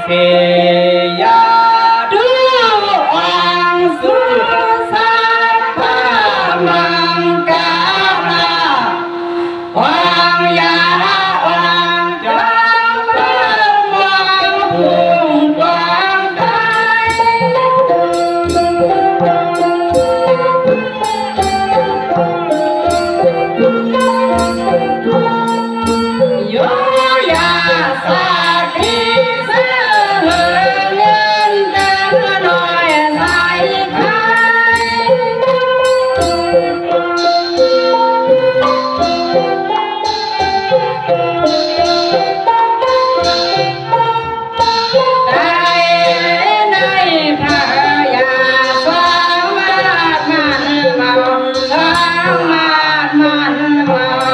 ເທຍາດຸອງສຸສັບພະມັງກະລາ ອງຢາອງຈອມເບິ່ງເມືອງກຸງກວາງໄທ ໂຍຢາສາຕິເສີເງິນເຕີນນ້ອຍໃສ່ໄຂ່ ໄດ້ໃນພະຍາສາມາດໝັ້ນເມົາ ສາມາດໝັ້ນເມົາ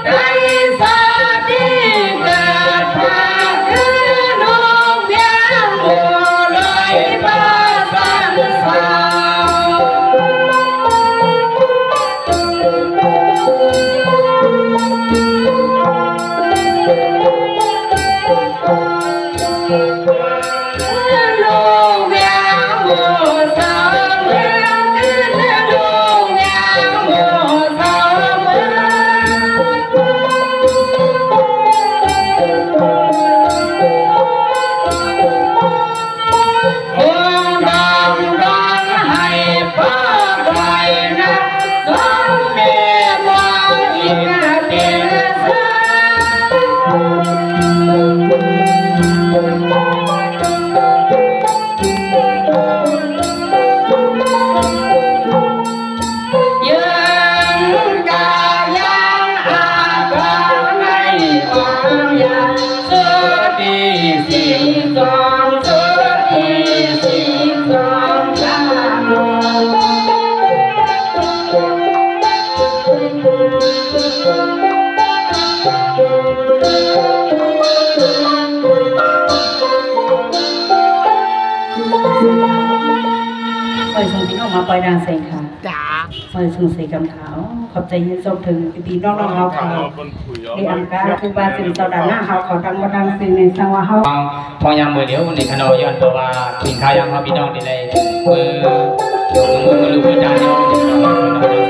ໄດ້ສາຕິເກີດພາກຄືນົກວຽງໂອລອຍປະສັນສາວ ຂໍໃຫ້ສົ່ງພີ່ນ້ອງມາປ່ອຍນາງແສງຂາວ ຈ້າ ຂໍໃຫ້ສົ່ງເສກຳຂາວ. ຂອບໃຈຍິນຊົມເຖິງພີ່ນ້ອງໆເຮົາຂາວ ທີ່ອັງກາຄືວ່າເປັນຊາວດານາເຮົາຂາວທັງໝົດທັງສິ້ນນີ້ ສັງວ່າເຮົາ ພອງຍາມມື້ດຽວນີ້ຂະນ້ອຍ ຍ້ອນເພາະວ່າກິນຂ້າວຍາມເຮົາພີ່ນ້ອງນີ້ໄດ້ ເອີ ຢູ່ມື້ລູກມື້ດານນີ້